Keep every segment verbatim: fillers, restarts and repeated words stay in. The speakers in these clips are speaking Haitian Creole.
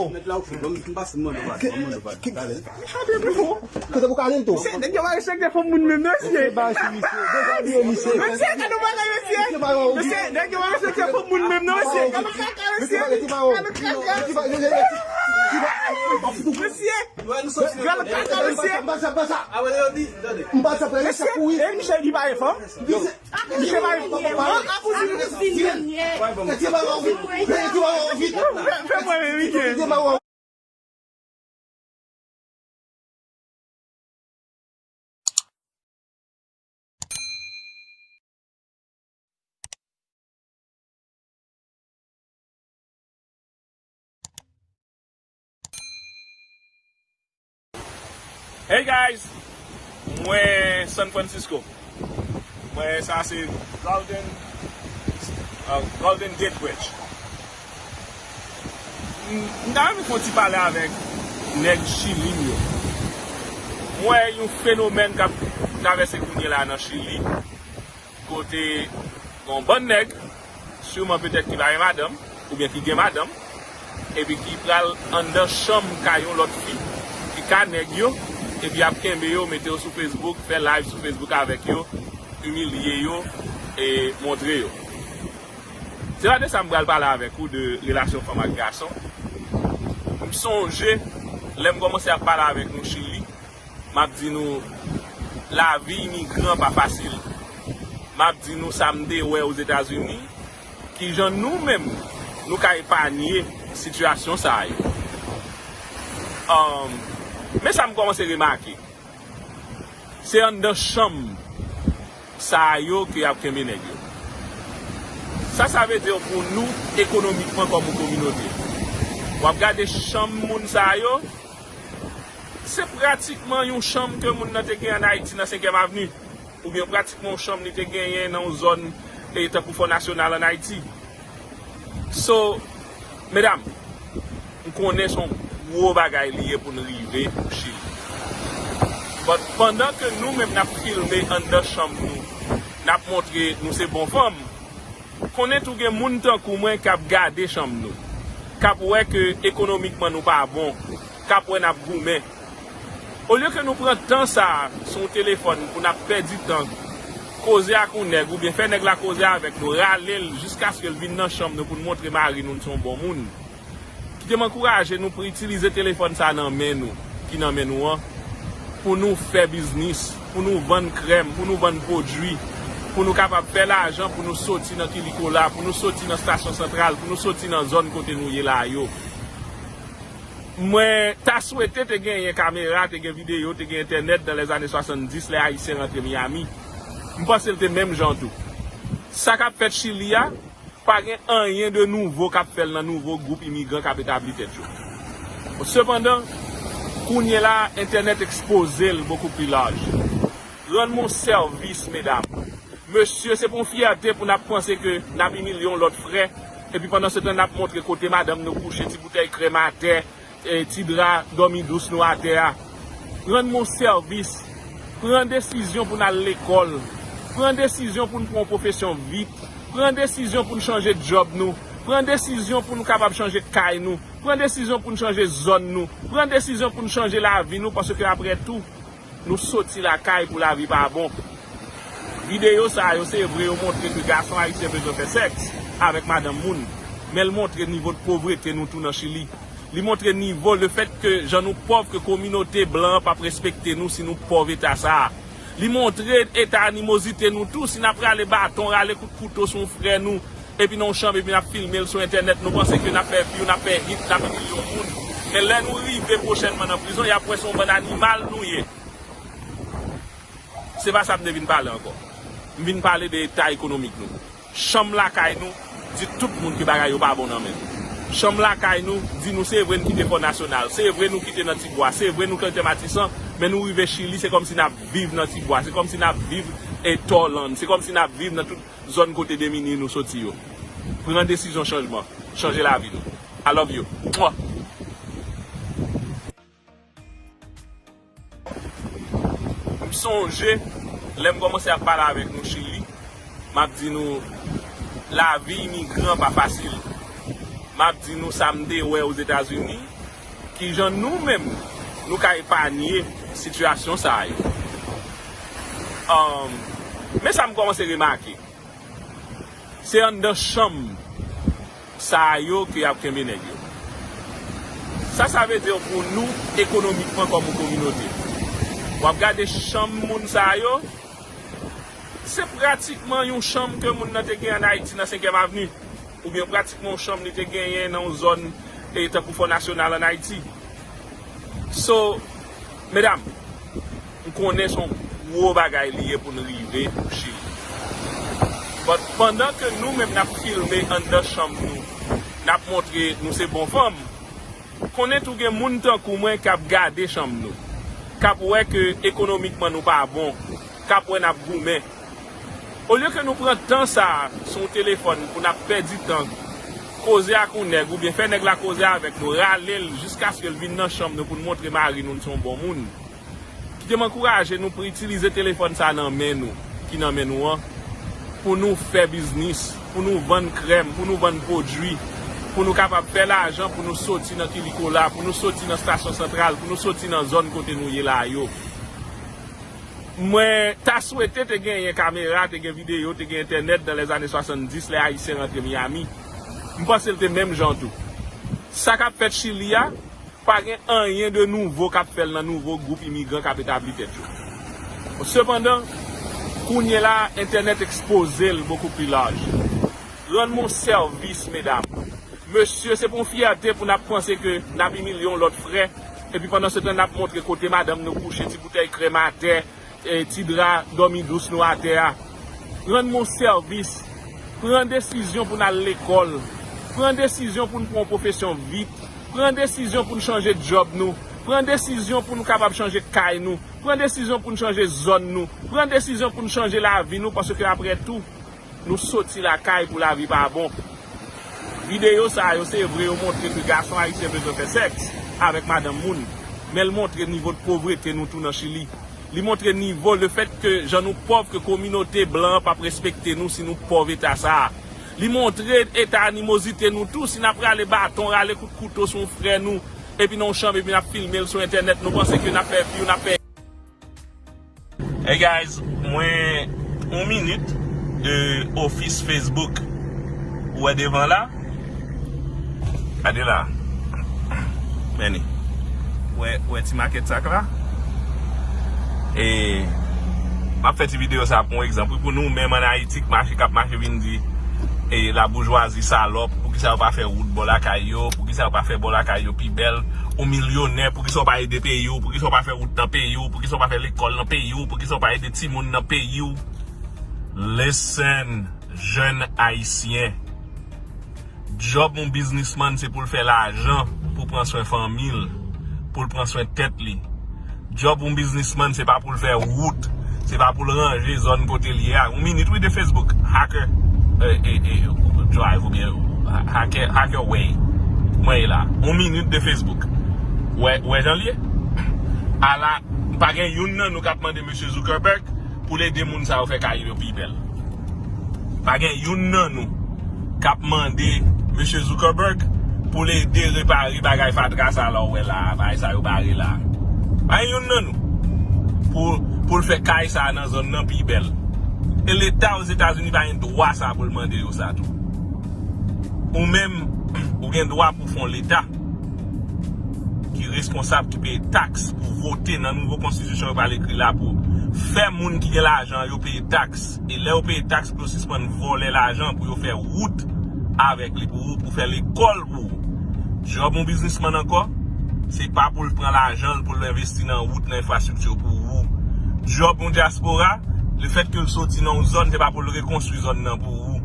Mèt la, ok, ban m pase, m mande w pase, m mande w pase. Talè. Kote pou Carlito? Mesye, nèg yo pa respekte fanm moun menm, non, mesye. Mesye, bay sou misye. Deja bliye misye. Mesye, gade yon bagay, mesye. Mesye, nèg yo pa respekte fanm moun menm, non, mesye. Gade kaka, mesye. Gade kaka. Mesye. Gade kaka, mesye. Mesye, e Michel ki pa gen fanm? Misye pa gen fanm? Fè mwen revije. Hey guys, mwen San Francisco. Mwen sa se Golden, uh, Golden Gate Bridge. M m ta renmen fè yon ti pale avèk nèg Chili m yo. M wè yon fenomèn k ap travèse kounye la nan Chili. Kote gon bann nèg, siman petèt ki pa gen madanm, oubyen ki gen madanm, epi ki pral anndan chanm kay yon lòt fi, ki ka nèg yo, epi y ap kenbe yo, mete yo sou Facebook, fè live sou Facebook avèk yo, imilye yo, e montre yo. Se pa de sa m pral pale avèk ou, de relasyon fanm ak gason. M sonje, lè m kòmanse ap pale avèk nou Chili, m ap di nou, lavi imigran pa fasil. M ap di nou sa m te wè Ozetazini, kijan nou menm, nou ka epanye sitiyasyon sa yo. Um, men sa m kòmanse remake, se anndan chanm sa yo ke y ap kenbe nèg yo. Sa, sa vle di pou nou, ekonomikman, kòm yon kominote. W ap gade chanm moun sa yo, se pratikman yon chanm ke moun nan te gen ann Ayiti nan Senkyèm Avni, oubyen pratikman yon chanm li te genyen nan yon zòn, e, tankou Fò Nasyonal ann Ayiti. So, medam, m konnen se yon gwo bagay li ye pou n rive Chili. But pandan ke nou menm n ap filme anndan chanm nou, n ap montre nou se bon fanm, konnen tou gen moun tankou mwen k ap gade chanm nou, k ap wè ke ekonomikman nou pa bon, k ap wè n ap goumen. Olye ke nou pran tan sa a sou yon telefòn pou n ap pèdi tan, koze ak yon nèg oubyen fè nèg la koze avèk nou, rale l jiskaske l vin nan chanm nou pou n montre mari nou n se yon bon moun. Kite m ankouraje nou pou itilize telefòn sa a nan men nou, ki nan men nou an, pou nou fè biznis, pou nou vann krèm, pou nou vann pwodui, pou nou kapab fè lajan, pou nou soti nan Kilikola, pou nou soti nan Stasyon Santral, pou nou soti nan zòn kote nou ye la yo. Mwen ta swete te genyen kamera, te gen videyo, te gen entènèt dans les années soixante-dix, lè Ayisyen rantre Miami. M panse l te menm jan tou. Sa k ap fèt Chili a, pa gen anyen de nouvo k ap fè l nan nouvo gwoup imigran k ap etabli tèt yo. Sepandan, kounye la, entènèt ekspoze l beaucoup plus large. Rann mwen yon sèvis, medam. Mesye, se pou yon fyète pou n ap panse ke n ap imilye yon lòt frè, epi pandan se tan n ap montre kote madanm nou kouche, ti boutèy krèm atè, e, ti dra dòmi dous nou atè a. Rann mwen yon sèvis. Pran desizyon pou n al lekòl. Pran desizyon pou n pran yon pwofesyon vit. Pran desizyon pou n chanje djòb nou. Pran desizyon pou n kapab chanje kay nou. Pran desizyon pou n chanje zòn nou. Pran desizyon pou n chanje lavi nou, paske apre tou, nou soti lakay pou lavi pa bon. Videyo sa yo, se vre, yo montre ke gason ayisyen bezwen fè sèks avèk madanm moun, men l montre nivo de povrete nou tou nan Chili. Li montre nivo, lefèt ke jan nou pòv, ke kominote blan an p ap respekte nou si nou pòv eta sa a. Li montre eta animozite nou tou, si n ap rale baton, rale kout kouto sou yon frè nou, epi nan yon chanm, epi n ap filme l sou entènèt, nou panse ke n ap fè view, n ap fè hit, n ap imilye yon moun. Men lè nou rive pwochènman nan prizon, y ap wè se yon bann animal nou ye. Se pa sa m te vin pale ankò. M vin pale de eta ekonomik nou. Chanm lakay nou, di tout moun ke bagay yo pa bon nan men nou. Chanm lakay nou, di nou se vre n kite Fò Nasyonal, se vre nou kite nan Tibwa, se vre nou kite Matisan, men nou rive Chili, se kòmsi n ap viv nan Tibwa, se kòmsi n ap viv e Tòland, se kòmsi n ap viv nan tout zòn kote demini nou soti yo. Pran desizyon chanjman, chanje lavi nou. I love you. Mwah. M sonje, lè m kòmanse ap pale avèk nou Chili, m ap di nou, lavi imigran pa fasil. M ap di nou sa m te wè Ozetazini, kijan nou menm nou ka epanye sitiyasyon sa yo. Um, men sa m kòmanse remake, se anndan chanm sa yo ke y ap kenbe nèg yo. Sa, sa vle di pou nou, ekonomikman, kòm yon kominote. W ap gade chanm moun sa yo, se pratikman yon chanm ke moun nan te gen ann Ayiti nan Senkyèm Avni, oubyen pratikman yon chanm li te genyen nan yon zòn, e, tankou Fò Nasyonal ann Ayiti. So, medam, m konnen se yon gwo bagay li ye pou n rive kouche. But pandan ke nou menm n ap filme anndan chanm nou, n ap montre nou se bon fanm, konnen tou gen moun tankou mwen k ap gade chanm nou, k ap wè ke ekonomikman nou pa bon, k ap wè n ap goumen. Olye ke nou pran tan sa a sou yon telefòn pou n ap pèdi tan, koze ak yon nèg oubyen fè nèg la koze avèk nou, rale l jiskaske l vin nan chanm nou pou n montre mari nou n se yon bon moun. Kite m ankouraje nou pou itilize telefòn sa a nan men nou, ki nan men nou an, pou nou fè biznis, pou nou vann krèm, pou nou vann pwodui, pou nou kapab fè lajan, pou nou soti nan Kilikola, pou nou soti nan Stasyon Santral, pou nou soti nan zòn kote nou ye la yo. Mwen ta swete te genyen kamera, te gen videyo, te gen entènèt dan lèzane swasanndis, lè Ayisyen rantre Miami. M panse l te menm jan tou. Sa k ap fèt Chili a, pa gen anyen de nouvo k ap fè l nan nouvo gwoup imigran k ap etabli tèt yo. Sepandan, kounye la a, entènèt ekspoze l bokou pli laj. Rann mwen sèvis, medam. Mesye, se pou yon fyète pou n ap panse ke n ap imilye yon lòt frè, epi pandan se tan n ap montre kote madanm nou kouche, ti boutèy krèm atè, e, ti dra dòmi dous nou atè a. Rann mwen sèvis. Pran desizyon pou n al lekòl. Pran desizyon pou n pran yon pwofesyon vit. Pran desizyon pou n chanje djòb nou. Pran desizyon pou nou kapab chanje kay nou. Pran desizyon pou n chanje zòn nou. Pran desizyon pou n chanje lavi nou, paske apre tou, nou soti lakay pou lavi pa bon. Videyo sa yo, se vre, yo montre ke gason ayisyen bezwen fè sèks avèk madanm moun, men l montre nivo de povrete nou tou nan Chili. Li montre nivo, lefèt ke jan nou pòv, ke kominote blan an p ap respekte nou si nou pòv eta sa a. Li montre eta animozite nou tou si n ap rale baton, rale kout kouto sou yon frè nou, epi nan yon chanm, epi n ap filme l sou entènèt, nou panse ke n ap fè vi, n ap fè Hey guys, mwen yon minit de ofis Facebook. Ou wè devan la? Gade la. Meni. Wè, wè ti makèt sa k la? E m ap fè ti videyo sa pou yon egzanp. Wi, pou nou menm ann Ayiti k mache, k ap mache vin di, e, laboujwazi salòp, poukisa yo pa fè wout bò lakay yo, poukisa yo pa fè bò lakay yo pi bèl, ou milyonè, poukisa w pa ede peyi w, poukisa w pa fè wout nan peyi w, poukisa w pa fè lekòl nan peyi w, poukisa w pa ede timoun nan peyi w? Listen, jèn ayisyen. Djòb yon biznismann se pou l fè lajan, pou pran swen fanmi l, pou l pran swen tèt li. Djòb yon biznismann se pa pou l fè wout, se pa pou l ranje zòn kote l ye a. Yon minit wi de Facebook, hacker, e, e, e, drive oubyen ha- hacker, hacker way. Mwen ye la. Yon minit de Facebook. Wè, wè jan l ye? Ala, pa gen youn nan nou k ap mande mesye Zuckerberg pou l ede moun sa yo fè kay yo pi bèl. Pa gen youn nan nou k ap mande mesye Zuckerberg pou l ede repare bagay fatra sa la w wè la a, bagay sa yo bare la a. Pa gen youn nan nou pou, pou l fè kay sa a nan zòn nan pi bèl. E Leta Ozetazini pa gen dwa sa pou l mande yo sa tou. Ou menm, ou gen dwa pou fè yon Leta ki responsab, ki peye taks, pou vote nan nouvo konstitisyon yo pral ekri la pou fè moun ki gen lajan yo peye taks. E lè yo peye taks, pou yo sispann vòlè lajan, pou yo fè wout avèk li pou ou, pou fè lekòl pou ou. Djòb yon biznismann ankò, se pa pou l pran lajan l, pou l envesti nan wout, nan enfrastrikti pou ou. Djòb yon dyaspora, lefètke l soti nan yon zòn, se pa pou l rekonstwi zòn nan pou ou.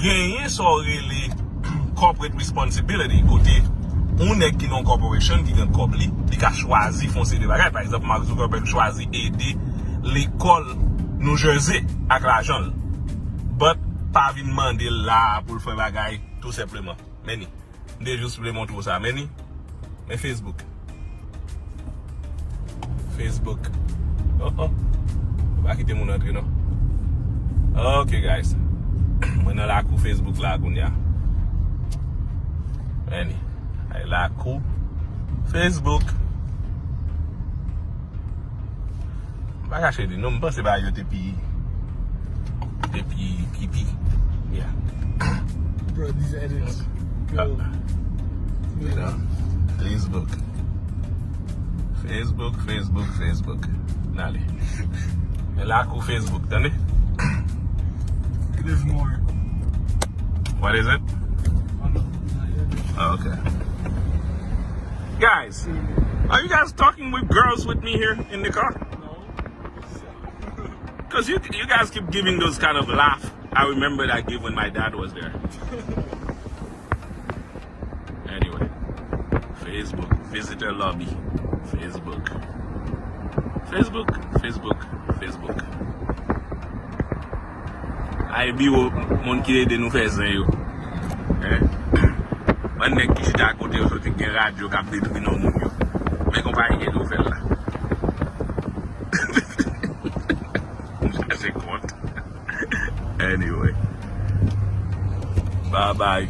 Genyen sa w rele corporate responsibility, kote yon nèg ki nan yon corporation, ki gen kòb li, li ka chwazi fè yon seri de bagay. Pa egzanp, Mark Zuckerberg chwazi ede lekòl New Jersey ak lajan l. But, pa vin mande l la a pou l fè bagay, tou senpleman. Meni. M te jis vle montre w sa. Meni. Men Facebook. Facebook. Oh, oh. Pa kite moun antre, non. Ok, guys. Mwen nan lakou Facebook la kounye a. Annie. Ay lakou Facebook. M pa kache di nou, m panse bagay yo te pi, te pi, pi, pi. Yeah. Bro, these edits. Ah. You know, Facebook. Facebook, Facebook, Facebook. N ale. E lakou Facebook, tande? There's more. What is it? Oh, no. Oh, okay. Guys, are you guys talking with girls with me here in the car? Because you, you guys keep giving those kind of laugh. I remember that gift when my dad was there. Anyway, Facebook, visitor lobby. Facebook. Facebook, Facebook, Facebook. Ay biwo moun ki ede nou fè zen yo. Eh? Bann nèg ki chita akote yo soti gen radyo k ap detwi non moun yo. Men konpayi ki ede w fè l la. M chache kont. Anyway. Bye bye.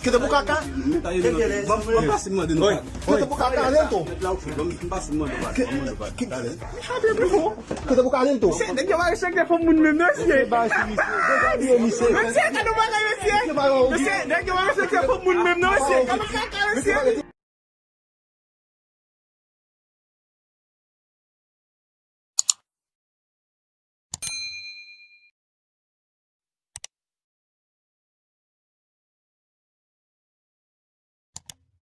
Kete bouka ka. Kete bouka ka lento. Kete bouka lento. Mesye, nèg yo pa respekte fòm moun menm non, mesye. Mesye, gade yon bagay, mesye. Mesye, nèg yo pa respekte fòm moun menm non, mesye. Gade yon kaka, mesye.